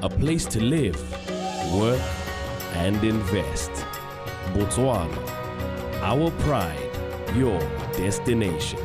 A place to live, work, and invest. Botswana, our pride, your destination.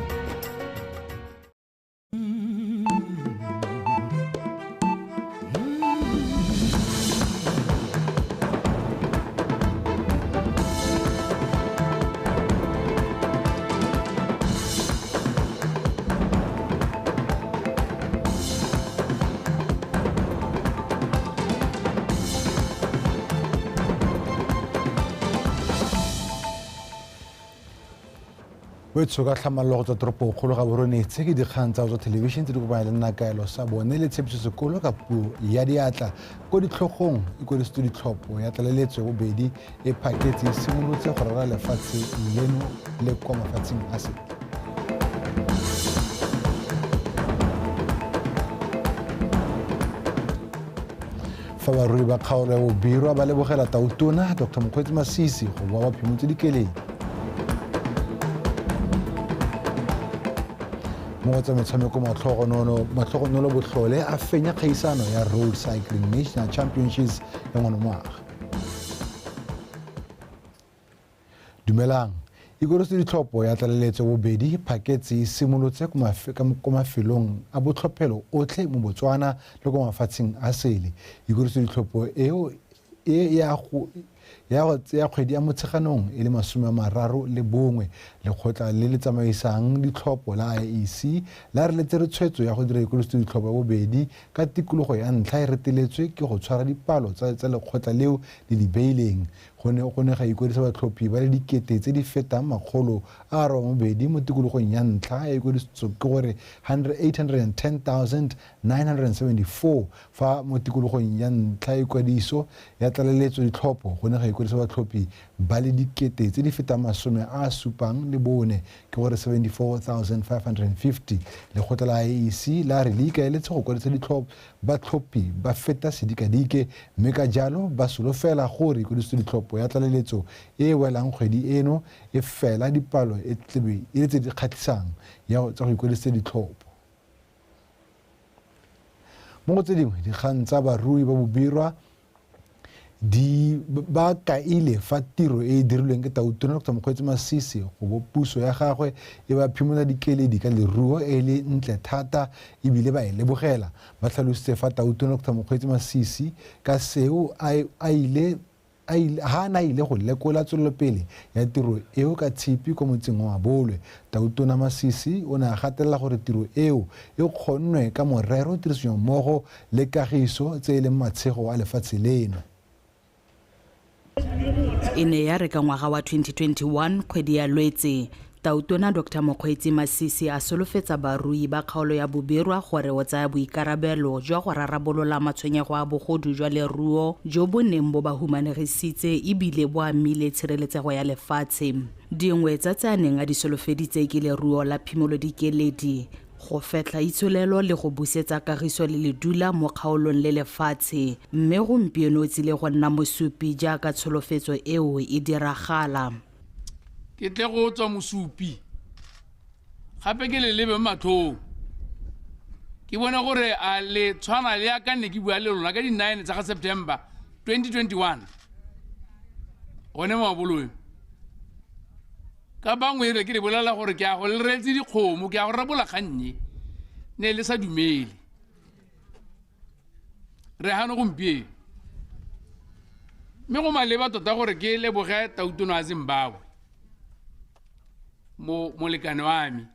Wetsho ka tlhamallo go tswa toropokgolo ga boronetse ke dikgang tsa go tswa thelebišene tse di kopana le nna kaelo sa bone le tshepiso sekolo ka puo ya diatla ko ditlhogong e kwadisitswe ditlhopho ya tlaleletso ya bobedi e phaketse e simolotse go rera lefatshe leno le kwa mafatsheng a sele. Fa barui ba kgaolo ya Bobirwa ba lebogela tautona Dr Mokgweetsi Masisi go boa ba phimotse dikeledi. Mo go tsa metshameko Matlhogonolo Botlhole a fenya kgaisano ya Road Cycling National Championships ya ngwanomwaga. Dumelang, ikwadisitse ditlhopho ya tlaleletso bobedi phaketse e simolotse ko mafelong a botlhophelo otlhe mo Botswana le ko mafatsheng a sele. Ikwadisitse ditlhopho eo e ya go ya kgwedi ya Motsheganong e le 31. Lekgotla le le tsamaisang ditlhopho la IEC la re le tsere tshwetso ya go dira ikwadisitse ditlhopho ya bobedi ka tikologo ya ntlha e reteletswe ke go tshwara dipalo tsa lekgotla leo le di beileng. Go ne ga ikwadisa batlhophi ba le dikete tse di fetang 802 mo tikologong ya ntlha ya ikwadiso, ke gore 810,974, fa mo tikologong ya ntlha ya ikwadiso ya tlaleletso ditlhopho go ne ga ikwadisa batlhophi ba le dikete tse di fetang 74, ke gore 74,550. Lekgotla la IEC la re le ikaeletse go kwadisa ditlhopho batlhophi ba feta sedikadike, mme ka jalo ba solofela gore ikwadiso ditlhopho ya tlaleletso e e welang kgwedi eno e fela dipalo e tlebe e le tse di kgatlhisang ya tsa go ikwadisa ditlhopho. Mo go tse dingwe dikgang tsa barui ba Bobirwa di ba kaile fa tiro e e dirilweng ke tautona Dr Mokgweetsi Masisi go bo puso ya gagwe e ba phimola dikeledi ka leruo e le ntle thata ebile ba e lebogela. Ba tlhalositse fa tautona Dr Mokgweetsi Masisi ka seo a ile ha na ile go lekola tswelelopele ya tiro eo ka tshipi ko motseng wa Mabolwe. Tautona Masisi o ne a gatelela gore tiro eo e kgonnwe ka morero, tirisano le kagiso tse e leng matshego a lefatshe leno. E ne ya re ka ngwaga wa 2021 kgwedi ya Lwetse, tautona Dr Mokgweetsi Masisi a solofetsa barui ba kgaolo ya Bobirwa gore o tsaya boikarabelo jwa go rarabolola matshwenyego a bogodu jwa leruo jo bo neng bo ba humanegisitse ebile bo amile tshireletsego ya lefatshe. Dingwe tsa tse a neng a di solofeditse ke leruo la phimolo dikeledi, go fetlha itsholelo le go busetsa kagiso le ledula mo kgaolong le lefatshe, mme gompieno o tsile go nna mosupi jaaka tsholofetso eo e diragala. Ke tle go tswa mosupi gape ke le lebe matlhong, ke bone gore a le tshwana le ya ka ne ke bua le lona ka di-9 tsa ga September 2021 gone mo Mabolweng. Ka bangwe e re ke le bolela gore ke a go leretse dikgomo, ke a go rebola kgannye, ne le sa dumele. Re gano gompieno, mme go maleba tota gore ke leboge tautona wa Zimbabwe, molekane wa me.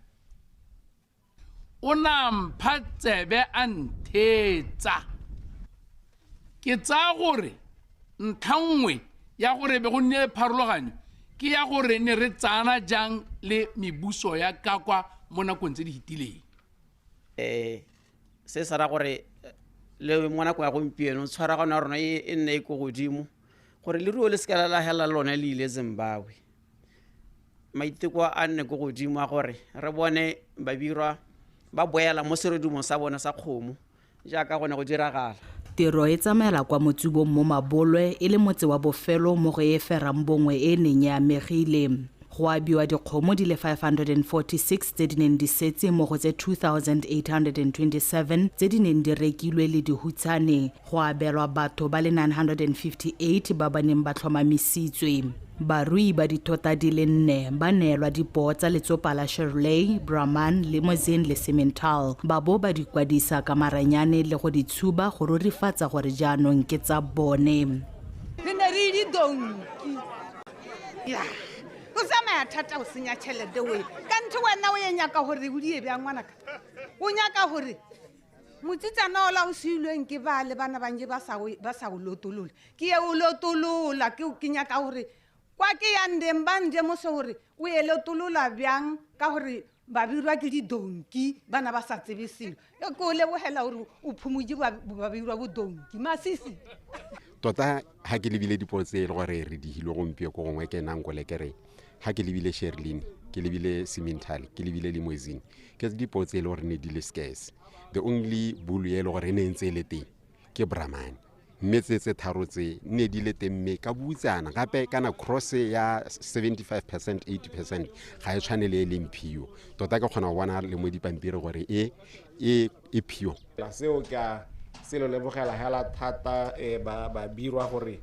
O na mpha tsebe a nthetsa. Ke tsaya gore ntlha nngwe ya gore be go nne le pharologanyo ke ya gore ne re tsana jang le mebuso ya ka kwa mo nakong tse di fetileng. Se se ra gore le mo nakong ya gompieno tshwaragano ya rona e nne e ko godimo gore leruo le seka la hela lone le ile Zimbabwe. Maiteko a nne ko godimo a gore re bone Babirwa ba boela mo serodumong sa bone sa kgomo jaaka gone go diragala. Tiro e tsamaela kwa Motsubong mo Mabolwe e le motse wa bofelo mo go e ferang bongwe e neng e amegile. Go abiwa dikgomo di le 546 tse di neng di setse mo go tse 2827 tse di neng di rekilwe le dihutshane, go abelwa batho ba le 958 ba ba neng ba tlhomamisitswe. Barui ba dithota di le nne ba neelwa dipoo tsa letsopa la Charolais, Brahman, Limousin le Simmental, ba bo ba di kwadisa ka maranyane le go di tshuba go rurifatsa gore jaanong ke tsa bone. Re ne re le donki. Ya. O tsamaya thata o senya tšhelete oe. Ka ntho wena o e nyaka gore o die bjang ngwanaka? O nyaka gore motsitsana ola o siilweng ke ba le bana bantse ba sa o lotolola. Ke ye o lotolola, ke nyaka gore kwa ke yang teng ba nje mose gore o e lotolola bjang ka gore ba birwa ke didonki bana ba sa tsebe selo. Ke o lebogela gore o phumotse ba birwa bodonki Masisi. Tota ha ke lebile dipoo tse e le gore re dihilwe gompieno ko gongwe ke nang kole ke re ha ke lebile Sherlyn, ke lebile Simmental, ke lebile Limousin, ke dipoo tse e le gore ne di le scarce. The only bull e le gore e ne ntse e le teng ke Brahman, mme tse tse tharo tse ne di le teng, mme ka butsana gape kana cross ya 75% 80% ga e tshwane le e leng pure. Tota ke kgona go bona le mo dipampiri gore e e pure. Seo ka selo lebogela hela thata ba birwa gore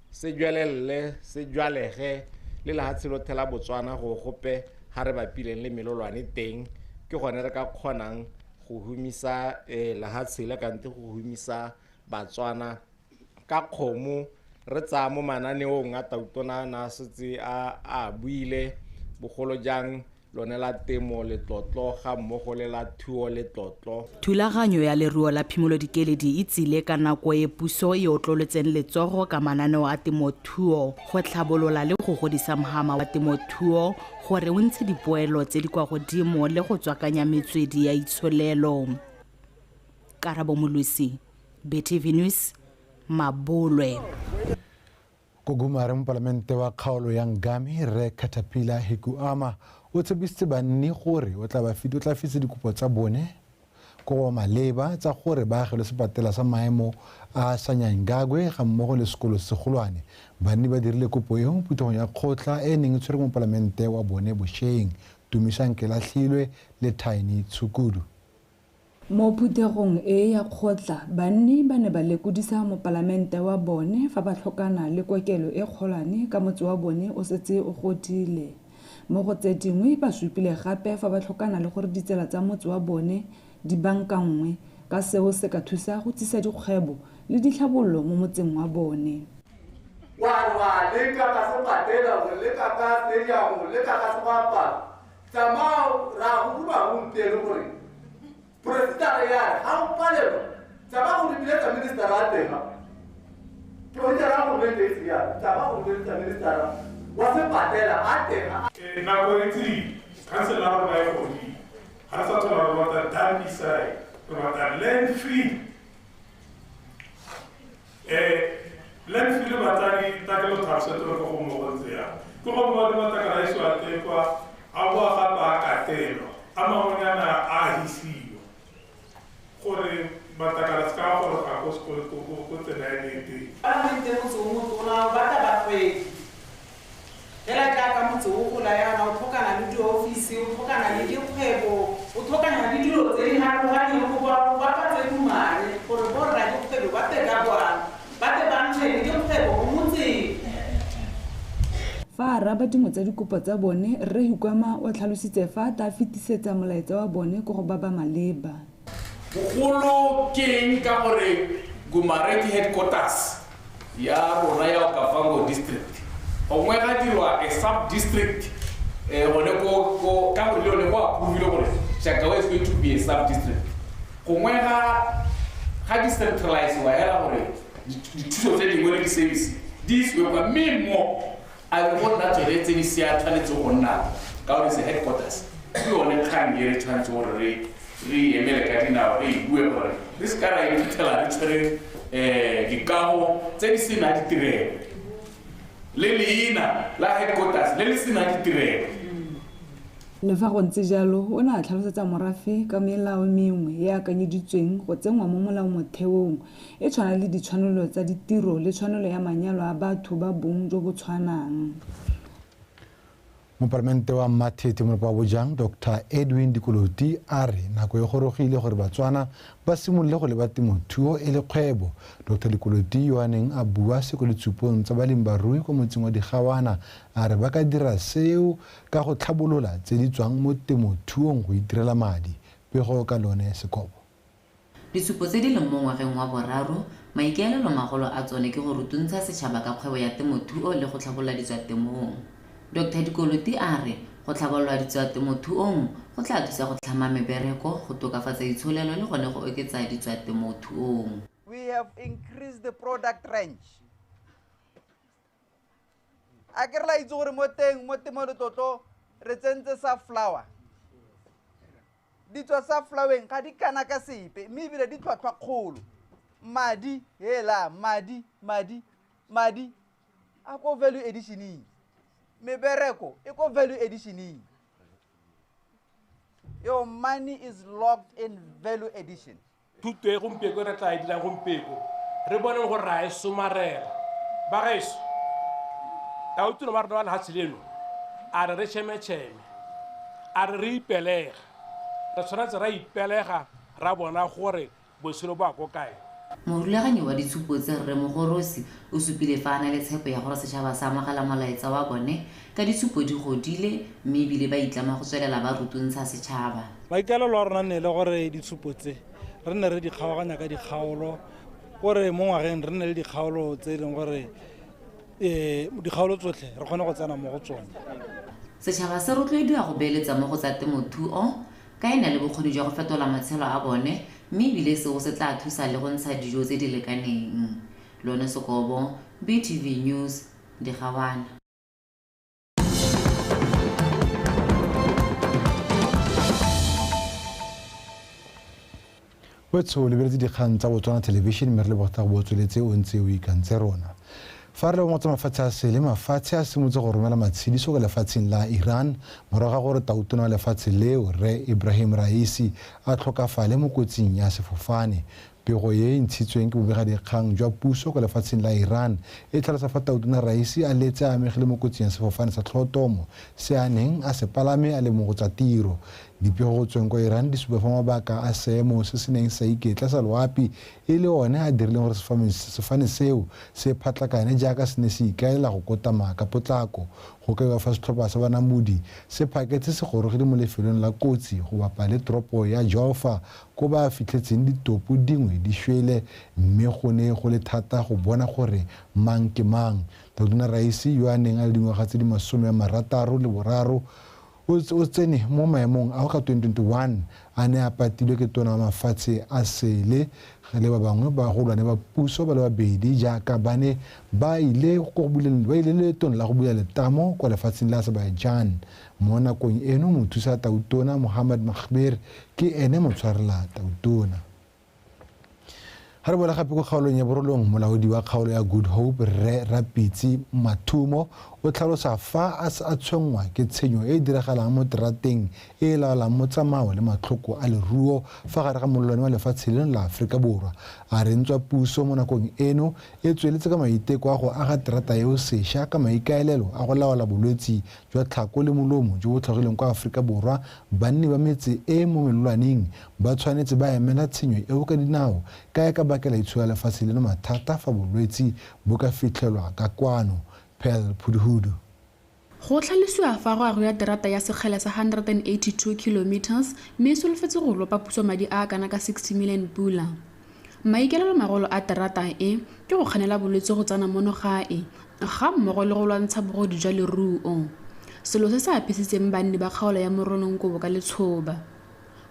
se jwelelle se jwalege le lehatshe lo thela Botswana go gope ha re bapileng le melolwane teng, ke gone re ka kgonang go humisa lehatshe le kante go humisa Batswana ka kgomo. Re tsaya mo mananeong a tautona na setse a buile bogolo jang lone la temo letlotlo ga mmogo le la thuo letlotlo. Thulaganyo ya leruo la phimolo dikeledi e tsile ka nako e puso e otlolotseng letsogo ka mananeo a temothuo go tlhabolola le go godisa mohama wa temothuo gore o ntshe dipoelo tse di kwa godimo le go tswakanya metswedi ya itsholelo. Karabo Molusi, BTV News, Mabolwe. Kogumare mopalamente wa kgaolo ya Ngami Rre Caterpillar Hikuama o tshepisitse banni gore o tla fitse dikopo tsa bone ko maleba tsa gore ba agelwe sepatela sa maemo a Sanyangagwe ga mmogo le sekolo segolwane. Banni ba dirile kopo eo mo phuthegong ya kgotla e neng e tshwere mopalamente wa bone bošeng, Tumisang Kelatlhilwe le Tiny Tshukudu. Mo phuthegong e ya kgotla, banni ba ne ba lekodisa mopalamente wa bone fa ba tlhokana le kokelo e kgolwane ka motse wa bone o setse o godile. Mo go tse dingwe ba supile gape fa ba tlhokana le gore ditsela tsa motse wa bone di bankanngwe, ka seo se ka thusa go tsisa dikgwebo le ditlhabololo mo motseng wa bone. Wa leka ka sepatela, o leka ka stadium, o leka ka sebapalo. Tsamao ra go bua gompieno gore President ya ha o palelwa tsamaya go biletsa minister a teng. President a go biletsa ya tsamaya go biletsa minister wa sepatela a teng. Nako e tsi council la rona e godile. Ga re sa tlhola re batla dump site, re batla land free. Land free le batsadi ta ke lo tlhalosetse gore go mo go ntse yang. Ke go mo le matlakala a isiwa teng kwa a boa gape a katelwa, a mangwenyana a hisiwa gore matlakala se ka goroga ko sekolo ko tsela e leng teng. Palamente motse o motona o batla bagwebi fela jaaka motse o gola yana, o tlhokana le diofisi, o tlhokana le dikgwebo, o tlhokana le dilo tse di harologaneng go bapatse dumane gore borra dikgwebo ba te ka kwano, ba te ba nne le dikgwebo mo motseng. Fa a araba dingwe tsa dikopo tsa bone, Rre Hikuama o tlhalositse fa a tla fetisetsa molaetsa wa bone ko go ba ba maleba. Bogolo ke eng ka gore Gumare ke headquarters ya rona ya Okavango district. Gongwe ga dirwa a sub district gone ko ka gore le yone go approvile gore Shakawe is going to be a sub district. Gongwe ga decentralize wa hela gore dithuso tse dingwe le di-service di isiwe kwa, mme mo a be go nna tsone tse di sia tshwanetse go nna ka gore se headquarters. Ke yone kgang e re tshwanetse gore re emele ka dinao re e bue gore re se ka ra iphitlhela re tshwere dikago tse di senang ditirelo le leina la headquarters le le senang ditirelo. Le fa go ntse jalo, o ne a tlhalosetsa morafe ka melao mengwe e akanyeditsweng go tsenngwa mo molaomotheong e tshwana le ditshwanelo tsa ditiro le tshwanelo ya manyalo a batho ba bong jo bo tshwanang. Mopalamente wa Mmathethe Molopo wa Bojang Dr Edwin Dikoloti a re nako e gorogile gore Batswana ba simolole go leba temothuo e le kgwebo. Dr Dikoloti yo a neng a bua se ko ditshupong tsa balemibarui kwa motseng wa Digawana a re ba ka dira seo ka go tlhabolola tse di tswang mo temothuong go itirela madi. Pego ka lone Sekobo. Ditshupo tse di leng mo ngwageng wa boraro, maikaelelo magolo a tsone ke go rutuntsha setšhaba ka kgwebo ya temothuo le go tlhabolola ditswatemong. Dr Dikoloti a re go tlhabolola ditswatemothuong go tla thusa go tlhama mebereko, go tokafatsa itsholelo le gone go oketsa ditswatemothuong. We have increased the product range. A ke re la itse gore mo teng mo temo letlotlo re tsentse safflower. Ditswa saffloweng ga di kana ka sepe mme ebile di tlhwatlhwa kgolo. Madi hela madi madi madi a ko value additioning. Mebereko e ko value additioning. Your money is locked in value addition. Thuto e gompieno re tla e dirang gompieno re boneng gore ra e somarela. Bagaetsho, tautona wa rona wa lefatshe leno a re re tšhemetšheme, a re re ipelega. Re tshwanetse ra ipelega ra bona gore botshelo bo a ko kae. Morulaganyi wa ditshupo tse Rre Mogorosi o supile fa a na le tshepo ya gore setšhaba sa amogela molaetsa wa bone ka ditshupo di godile mme ebile ba itlama go tswelela ba rutuntsha setšhaba. Maikaelelo a rona ne le gore ditshupo tse re nne re di kgaoganya ka dikgaolo, gore mo ngwageng re nne le dikgaolo tse e leng gore dikgaolo tsotlhe re kgone go tsena mo go tsone. Setšhaba se rotloediwa go beeletsa mo go tsa temothuo ka e na le bokgoni jwa go fetola matshelo a bone mme ebile seo se tla thusa le go ntsha dijo tse di lekaneng. Lone Sekobo, BTV News, Digawana. Wetso lebeletse dikgang tsa Botswana Television mme re leboga go botsweletse o ntse o ikantse rona. Fa re le bongwe tsa mafatshe a sele, mafatshe a simolotse go romela matshediso ka lefatsheng la Iran morago ga gore tautona wa lefatshe leo Rre Ibrahim Raisi a tlhokafale mo kotsing ya sefofane. Pego e e ntshitsweng ke bobegadikgang jwa puso kwa lefatsheng la Iran e tlhalosa fa tautona Raisi a letse a amegile mo kotsing ya sefofane sa tlhotomo se a neng a se palame a le mo go tsa tiro. Dipego go tsweng kwa Iran di supa fa mabaka a seemo se se neng sa iketla sa loapi e le one a dirileng gore sefofane seo se phatlakane jaaka se ne se ikaelela go kotama ka potlako. Go kaiwa fa setlhopha sa banamodi se phaketse se gorogile mo lefelong la kotsi go bapa le toropo ya Jolfa ko ba fitlhetseng ditopo dingwe di shwele mme go ne go le thata go bona gore mang ke mang. Tautona Raisi yo a neng a le dingwaga tse di 63 o tsene mo maemong ao ka 2021 a ne a patilwe ke tona wa mafatshe a sele le ba bangwe bagolwane ba puso ba le babedi jaaka ba ne ba ile leetong la go bula letamo kwa lefatsheng la Azerbaijan. Mo nakong eno mothusa tautona Mohammad Makhber ke ene motshwarela tautona. Ga re boela gape ko kgaolong ya Borolong, molaodi wa kgaolo ya Good Hope Rre Rapitsi Mathumo o tlhalosa fa a tshwenngwa ke tshenyo e e diragalang mo terateng e e laolang motsamao le matlhoko a leruo fa gare ga molelwane wa lefatshe leno la Aforika Borwa. A re ntswa puso mo nakong eno e tsweletse ka maiteko a go aga terata eo sešwa ka maikaelelo a go laola bolwetsi jwa tlhako le molomo jo bo tlhagileng kwa Aforika Borwa, banni ba metse e mo melelwaneng ba tshwanetse ba emela tshenyo eo ka dinao ka e ka bakela itshola lefatshe leno mathata fa bolwetsi bo ka fitlhelwa ka kwano. Pearl Phuduhudu. Go tlhalosiwa fa go agiwa terata ya sekgele sa 182 kilometers mme e solofetse go lopa puso madi a a kana ka 60 million pula. Maikaelelo magolo a terata e ke go kganela bolwetse go tsena mono gae ga mmogo le go lwantsha bogodu jwa leruo, selo se se apesitseng banni ba kgaolo ya Morolong kobo ka letshoba.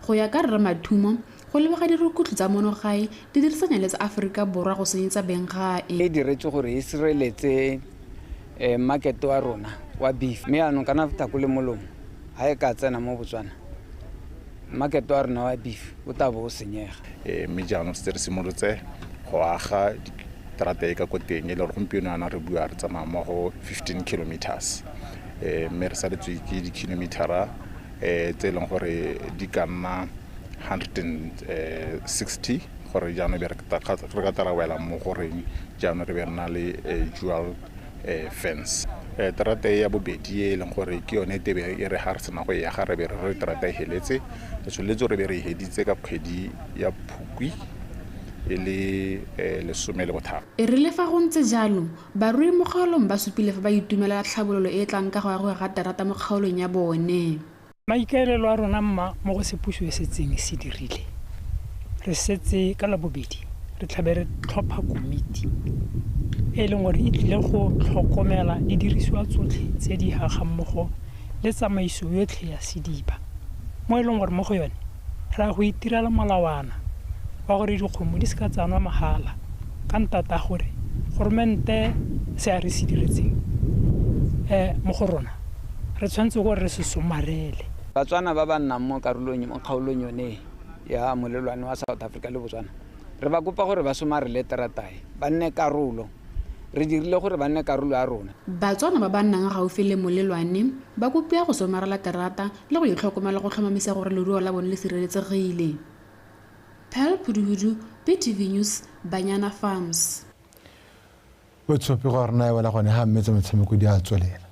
Go ya ka Rre Mathumo, go lebega dirukutlhi tsa mono gae di dirisanya le tsa Aforika Borwa go senyetsa beng gae. E diretswe gore e sireletse market wa rona wa beef, mme jaanong kana tlhako le molomo ga e ka tsena mo Botswana, market wa rona wa beef o tla bo o senyega. Mme jaanong setse re simolotse go aga terata e ka ko teng e le gore gompieno yana re bua re tsamaya mo go 15 kilometers, mme re saletswe ke di-kilometera tse e leng gore di ka nna 160 gore jaanong be re ka tara wela mo goreng jaanong re be re na le dual fence. Terata ya bobedi e leng gore ke yone tebe e re ha re sena go e aga re be re terata e heletse, re tsholetse re be re e heditse ka kgwedi ya Phukwi e le 13. E rile fa go ntse jalo, barui mo kgaolong ba supile fa ba itumelela tlhabololo e e tlang ka go agiwa ga terata mo kgaolong ya bone. Maikaelelo a rona mma mo go se puso e setseng se dirile, re setse ka Labobedi re tlabe re tlhopha komiti e leng gore e tlile go tlhokomela didirisiwa tsotlhe tse di agang mmogo le tsamaiso yotlhe ya sediba, mo e leng gore mo go yone re a go itirela molawana wa gore dikgomo di seka tsa nwa mahala ka ntata gore goromente se a re se diretseng mo go rona re tshwanetse gore re se somarele. Batswana ba ba nnang mo karolong mo kgaolong yone ya molelwane wa South Africa le Botswana, re ba kopa gore ba somarele terata e, ba nne karolo. Re dirile gore ba nne karolo ya rona. Batswana ba ba nnang gaufi le molelwane ba kopiwa go somarela terata le go itlhokomela go tlhomamisa gore leruo la bone le sireletsegile. Pearl Phuduhudu, BTV News, Banyana Farms. Boitshupi go rena e wela gone ga mme tsa metshameko di a tswelela.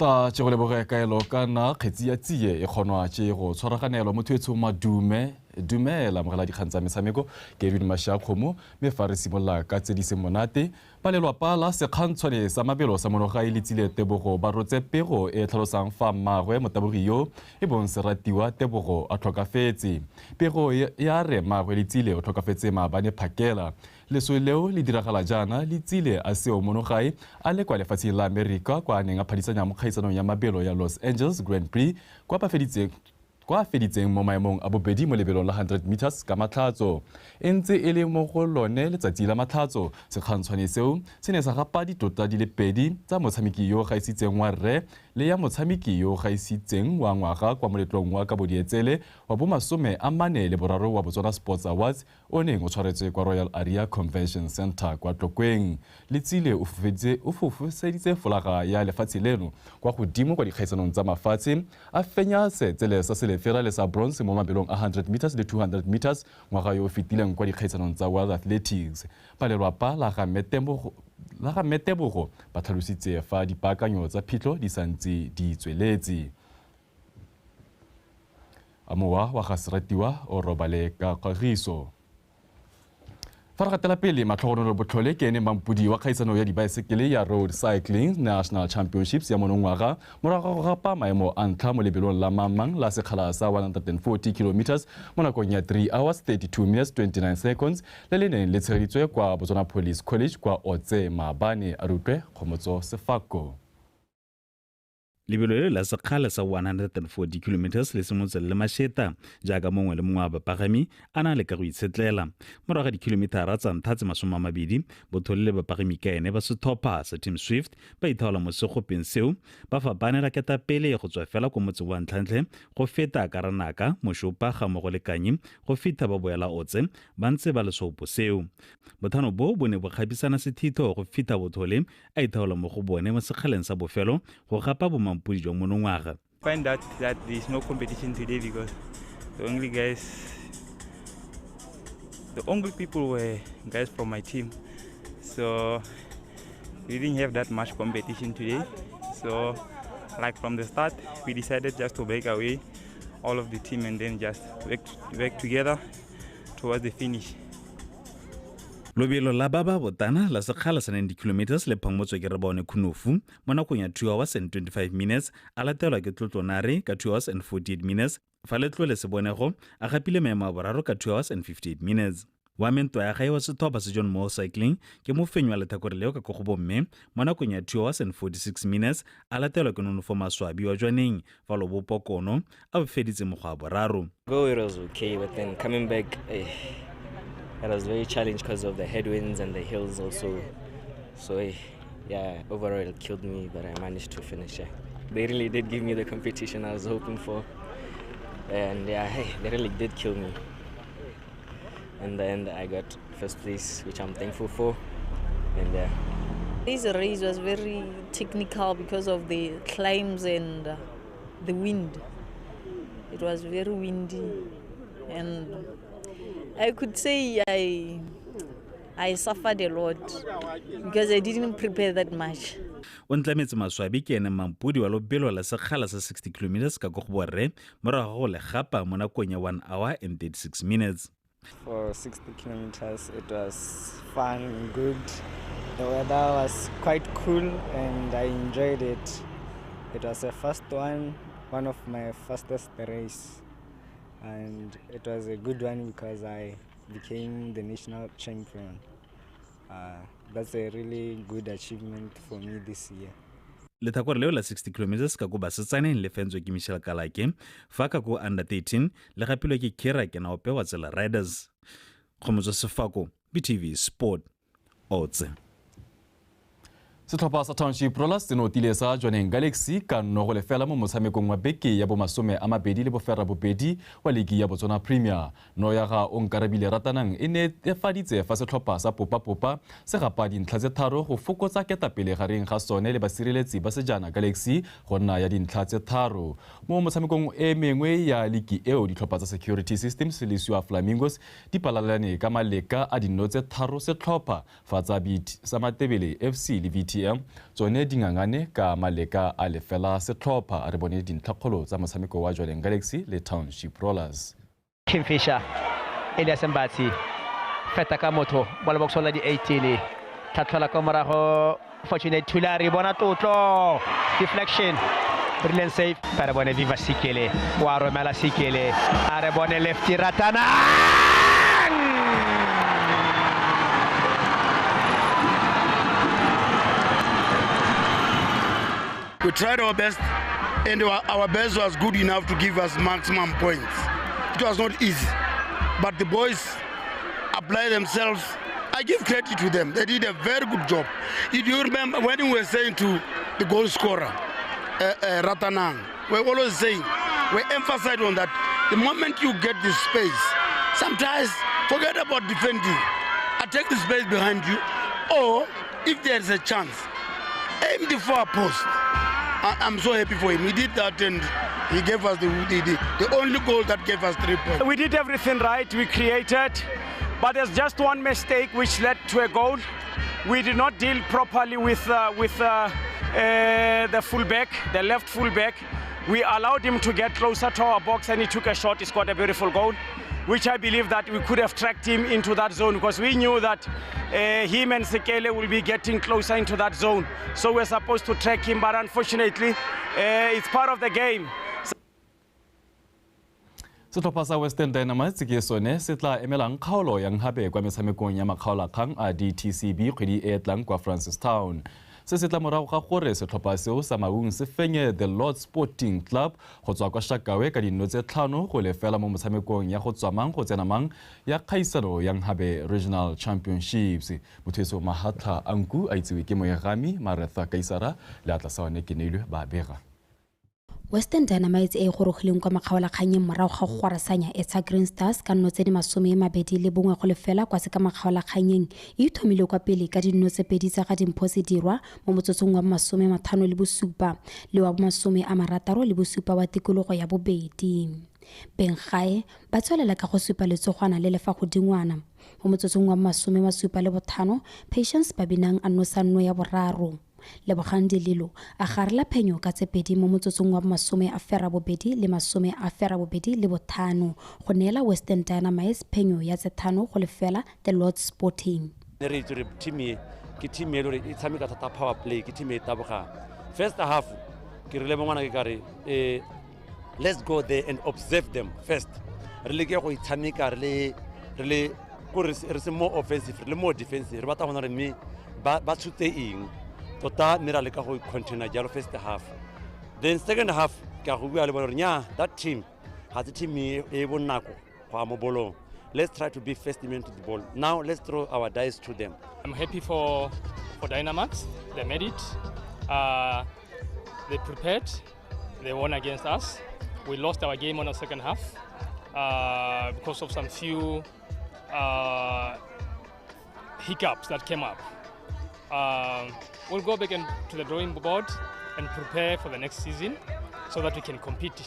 Tla tše go leboge kaelo kana kgetsi ya tsie e kgonwa tše go tshwaraganelwa motho etsho madume dumela mogela dikgang tsa metshameko ke Edwin Mashakgomo mme fa re simolola ka tse di seng monate ba lelwapa la sekgantshwane sa mabelo sa Monogae Letsile Tebogo ba rotse pego e tlhalosang fa mmagwe motabogi yo e bong Seratiwa Tebogo a tlhokafetse. Pego ya re mmagwe Letsile o tlhokafetse maabane phakela. Leso leo le diragala jaana Letsile a seo Monogae a le kwa lefatsheng la Amerika kwa a neng a phadisanya mo kgaisanong ya mabelo ya Los Angeles Grand Prix kwa feditseng mo maemong a bobedi mo lebelong la 100 meters ka Matlhatso. E ntse e le mo go lone letsatsi la Matlhatso, sekgantshwane seo se ne sa gapa ditlotla di le pedi tsa motshameki yo gaisitseng wa rre le ya motshameki yo gaisitseng wa ngwaga kwa moletlong wa Kabodietsele wa bo 43 wa Botswana Sports Awards o neng o tshwaretswe kwa Royal Area Convention Center kwa Tlokweng. Letsile o fofoseditse folaga ya lefatshe leno kwa godimo kwa dikgaisanong tsa mafatshe, a fenya setsele sa selefera le sa bronze mo mabelong a 100 meters le 200 meters ngwaga yo o fetileng kwa dikgaisanong tsa World Athletics. Ba lelwapa la ga Mmetebogo ba tlhalositse fa dipaakanyo tsa phitlho di santse di tsweletse. A mowa wa ga Seratiwa o robale ka kagiso. Fa re gatela pele, Matlhogonolo Botlhole ke ene mampodi wa kgaisano ya dibaesekele ya Road Cycling National Championships ya monongwaga morago ga go gapa maemo a ntlha mo lebelong la mamang la sekgala sa 140 km mo nakong ya 3 hours 32 minutes 29 seconds le le neng le tshegeditswe kwa Botswana Police College kwa Otse maabane. A rutwe Kgomotso Sefako. Lebelo le la sekgala sa 140 km le simolotse le masheta jaaka mongwe le mongwe wa bapagami a na le ka go itshetlela. Morago ga dikilomitara tsa ntlha tse 20, Bothole le bapagami ka ene ba setlhopha sa Team Swift ba ithaola mo segopeng seo, ba fapanela ketapele go tswa fela ko motseng wa Ntlhantlhe go feta Karanaka, Moshopa ga mmogo le Kanye go fitlha ba boela Otse ba ntse ba le seopo seo. Bothano bo bo ne bo kgapisana sethitho go fitlha Bothole a ithaola mo go bone mo sekgaleng sa bofelo go gapa bomampodi. Find out that there is no competition today because the only people were guys from my team, so we didn't have that much competition today. So like from the start, we decided just to break away all of the team and then just work together towards the finish. Lobelo la ba ba botana la sekgala sa 90 km le phamotswe ke Rebone Khunofu mo nakong ya 2 hours and 25 minutes, a latelwa ke Tlotlonare ka 2 hours and 48 minutes, fa Letlole Sebonego a gapile maemo a boraro ka 2 hours and 58 minutes. Wa mentwa ya gae wa setlhopha sa John Moore Cycling ke mofenyi wa lethakore leo ka ko go bomme mo nakong ya 2 hours and 46 minutes, a latelwa ke Nonofo Maswabi wa Jwaneng fa Lobopo Kono a feditse mokgwa wa boraro. Go, it was okay, but then coming back, it was very challenging because of the headwinds and the hills also. So yeah, overall it killed me, but I managed to finish. Yeah. They really did give me the competition I was hoping for. And yeah, hey, they really did kill me. In the end, I got first place, which I'm thankful for. And yeah. This race was very technical because of the climbs and the wind. It was very windy, and I could say I suffered a lot because I didn't prepare that much. O ntlametse maswabi ke ene mampodi wa lobelo la sekgala sa 60 km ka ko go borre morago ga go le gapa mo nakong ya 1 hour and 36 minutes. For 60 kilometers, it was fun and good. The weather was quite cool and I enjoyed it. It was the first one of my fastest race, and it was a good one because I became the national champion. That's a really good achievement for me this year. Lethakore leo la 60 km ka ko basetsaneng le fentswe ke Michelle Kalake, fa ka ko under 13 le gapilwe ke Kira Kenaope wa Tsela Riders. Kgomotso Sefako, BTV Sport, Otse. Setlhopha sa Township Rollers se notile sa Jwaneng Galaxy ka 0-0 mo motshamekong wa beke ya bomasome a mabedi le boferabobedi wa ligi ya Botswana Premier. No ya ga Onkarabile Ratanang e netefaditse fa setlhopha sa Popa-Popa se gapa dintlha tse 3 go fokotsa ketapele gareng ga sone le basireletsi ba Sejana Galaxy go nna ya dintlha tse 3. Mo motshamekong e mengwe ya ligi eo, ditlhopha tsa Security Systems le Sua Flamingos di palalane ka maleka a dinno tse 3 setlhopha fa tsa sa Matebele FC le VT tsone dingangane ka maleka a lefela setlhopha. A re bone dintlhakgolo tsa motshameko wa Jwaneng Galaxy le Township Rollers. Kingfisher, Elias Mbatsi, feta ka motho, ball box la di 18, tlhatlhola ka morago Fortunate Thulari, bona tlotlo, deflection, brilliant save. Ba re bone Viva Sikele, wa romela Sikele, a re bone Lefty Ratana. We tried our best, and our best was good enough to give us maximum points. It was not easy, but the boys applied themselves. I give credit to them. They did a very good job. If you remember when we were saying to the goal scorer, Ratanang, we were always saying, we emphasized on that, the moment you get this space, sometimes forget about defending. Attack the space behind you, or if there is a chance, aim the far post. I'm so happy for him. He did that, and he gave us the only goal that gave us 3 points. We did everything right. We created, but there's just one mistake which led to a goal. We did not deal properly with the fullback, the left fullback. We allowed him to get closer to our box, and he took a shot. He scored a beautiful goal, which I believe that we could have tracked him into that zone, because we knew that him and Sekele will be getting closer into that zone. So we're supposed to track him, but unfortunately, it's part of the game. Setlhopha sa Western Dynamites ke sone se tla emelang kgaolo ya Nhabe kwa metshamekong ya makgaolakgang a DTCB kgwedi e tlang kwa Francistown. Se se tla morago ga gore setlhopha seo sa Maung se fenye The Lord Sporting Club go tswa kwa Shakawe ka dinno tse 5-0 mo motshamekong ya go tswa mang go tsena mang ya kgaisano ya Nhabe Regional Championships. Motho Mahatla Anku a itsewe ke Moegami Maretha Kaisara le Atla Saone Keneilwe ba bega. Western Dynamites e gorogileng kwa makgaolakganyeng morago ga go gwarasanya Etsa Green Stars ka nno tse di 21-0 kwa se ka makgaolakganyeng e ithomile kwa pele ka dinno tse 2 tsa ga Dimpho Sedirwa mo motsotsong wa 57 le wa 67 wa tikologo ya bobedi. Benggae ba tswelela ka go supa letsogwana le le fa godingwana mo motsotsong wa 75 Patience Babinang a nosa nno ya boraro. Lebogang Dililo a garela phenyo ka tse 2 mo motsotsong wa 82 le 85 go neela Western Dynamites phenyo ya tse 5-0 The Lord Sporting. Re itse re team e ke team e lore e tshameka thata power play, ke team e tabogang. First half ke rile bongwana ke ka re let's go there and observe them first. Re leke go itshameka re le ko re se more offensive, re le more defensive, re batla go bona re mme ba tshutse eng. Tota mme ra leka go container jalo first half. Then second half ka go bua le bona nya that team ha se team e bonako go a mo bolong. Let's try to be first man to the ball. Now let's throw our dice to them. I'm happy for Dynamax. They made it. They prepared. They won against us. We lost our game on the second half because of some few hiccups that came up. We'll go back to the drawing board and prepare for the next season so that we can compete.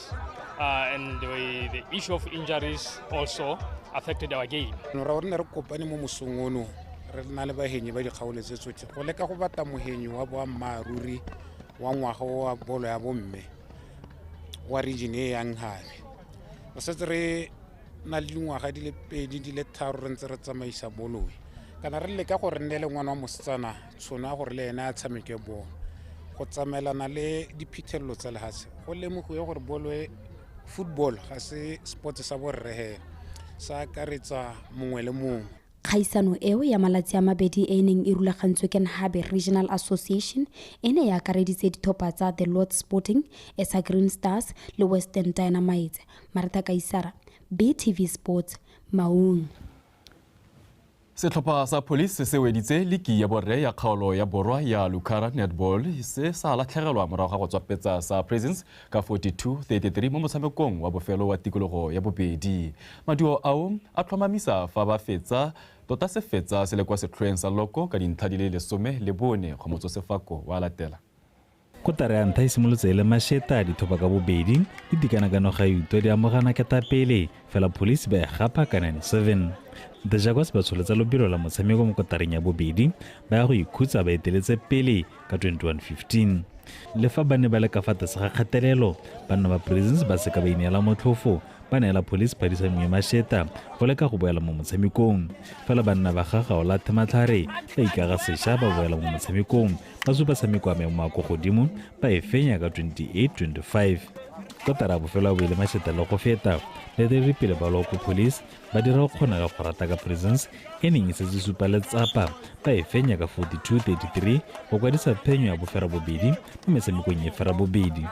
And the issue of injuries also affected our game. Ra re ne re kopane mo mosong ono re na le bahenyi ba dikgaolo tse tsotlhe go leka go batla mohenyi wa boammaaruri wa ngwaga wa bolo ya bomme wa region e yang gape. Re setse re na le dingwaga di le 2 di le 3 re ntse re tsamaisa bolo e. Kana re leka gore nne le ngwana wa mosetsana tšhono ya gore le ene a tshameke bolo. Go tsamaelana le diphitlhelelo tsa lehatshe go lemogiwe gore bolo e football ga se sport sa borre hela, sa akaretsa mongwe le mongwe. Kgaisano eo ya malatsi a mabedi e neng e rulagantswe ke Nhabe Regional Association e ne e akareditse ditlhopha tsa The Lord Sporting, Esa Green Stars le Western Dynamites. Martha Kaisara, BTV Sports, Maun. Setlhopha sa Police se weditse liki ya borre ya kgaolo ya borwa ya Lucara Netball se sa latlhegelwa morago ga go tswapetsa sa Prisons ka 42-33 mo motshamekong wa bofelo wa tikologo ya bobedi. Maduo ao a tlhomamisa fa ba fetsa tota se fetsa se le kwa setlhoeng sa loko ka dintlha di le 14. Kgomotso Sefako wa latela. Kotara ya ntlha e simolotse e le mašeta dithopa ka bobedi di dikanakano ga yuto di amogana ketapele fela Police ba e gapa ka 97. The Jaguars ba tsholetsa lobelo la motshameko mo kotareng ya bobedi ba ya go ikhutsa ba eteletse pele ka 21-15. Le fa ba ne ba le ka fa tlase ga kgatelelo, banna ba Prisons ba seka ba ineela motlhofo, ba neela Police phadisanyo ya mašeta go leka go boela mo motshamekong. Fela banna ba ga Gaola Thematlhare ba ikaga sešwa ba boela mo motshamekong, ba supa tshameko wa maemo a ko godimo ba e fenya ka 28-25. Kotara bofelo a boile mašeta le go feta, baeteledipele ba Loko Police ba dira go kgonega go rata ka Prisons e neng e setse supa letsapa ba e fenya ka 42-33 go kwadisa phenyo ya boferabobedi mo metshamekong e ferabobedi.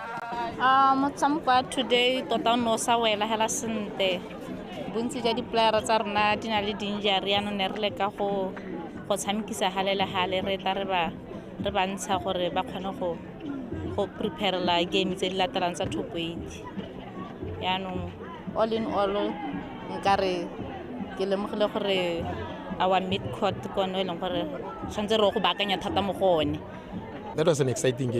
Motshameko wa today tota o ne o sa wela hela sentle. Bontsi jwa di-playera tsa rona di na le di-injury, yaanong ne re leka go tshamekisa gale le gale re tla re ba ntsha gore ba kgone go preparela game tse di latelang tsa top 8. Yaanong all in all nkare ke lemogile gore our mid court ke one e leng gore tshwanetse re go baakanya thata mo go one. That was an exciting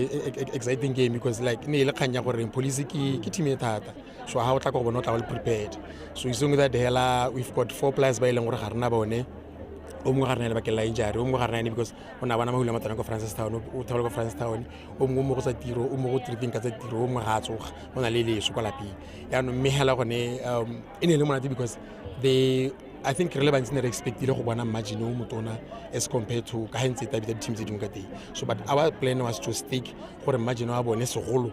game because like ne le kgang ya gore Police ke team e thata, so ha o tla go bona o tla well prepared. So isong that hela we've got 4 players ba e leng gore ga rena bone, o mongwe ga rena lebakeng la injury, o mongwe ga rena because o na bona mahula matana ko Francistown, o thabela ko Francistown, o mongwe mo go tsa tiro, o mongwe go treating ka tsa tiro, o mongwe ga a tsoga, o na le leso kwa lapeng. Yaanong mme hela gone e ne e le monate because they I think re le bantsi ne re expectile go bona margin o motona as compared to ka ha ntse e tabita di-team tse dingwe ka teng. So but our plan was to stick gore margin wa bone segolo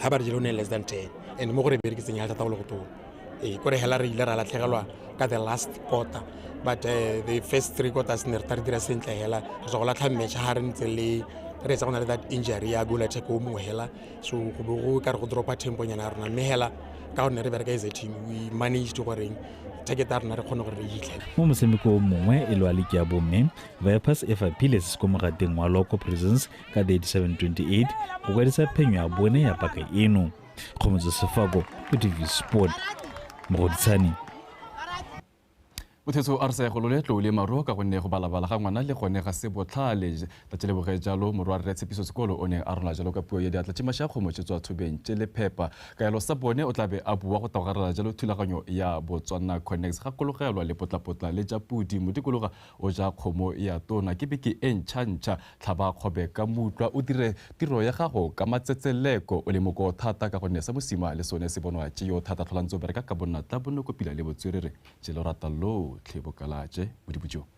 ga ba re jele o ne less than 10 and mo go re bereketseng ya thata go le go tona. Kore hela re ile ra latlhegelwa ka the last quarter, but the first 3 quarters ne re tla re dira sentle hela re tswa go latlha match ha re ntse le re etsa go na le that injury ya goal attack o mongwe hela, so go bo go ka re go dropa tempo nyana ya rona, mme hela ka gonne re bereka as a team we managed goreng target ya rona re kgone gore re hitlhele. Mo motshameko o mongwe e le wa liki ya bomme, Vipers e faphile se se ko mogateng wa Loko Prisons ka 37-28 go kwadisa phenyo ya bone ya paka eno. Kgomotso Sefako, BTV Sport, Mogoditshane. Mothetso a re sa golole tlou le maruo ka gonne go balabala ga ngwana le gone ga se botlhale. Tlatse leboge jalo morwa rre Tshepiso Sekolo o ne a rola jalo ka puo ya diatla tše mašwa kgomo tše tswa thobeng tše le phepa. Kaelo sa bone o tla be a bua go tabogarela jalo thulaganyo ya Botswana Connects. Gakologelwa le potlapotla le ja pudi modikologa o ja kgomo ya tona ke beke e ntšha-ntšha tlhaba kgobe ka mutlwa o dire tiro ya gago ka matsetseleko o le moko thata ka gonne sa mosima le sone se bonwa tše yo thata tlhola ntse o bereka ka bonnatla bonokopila le botswerere tše lorata lo tlhe bokalatše modibojong.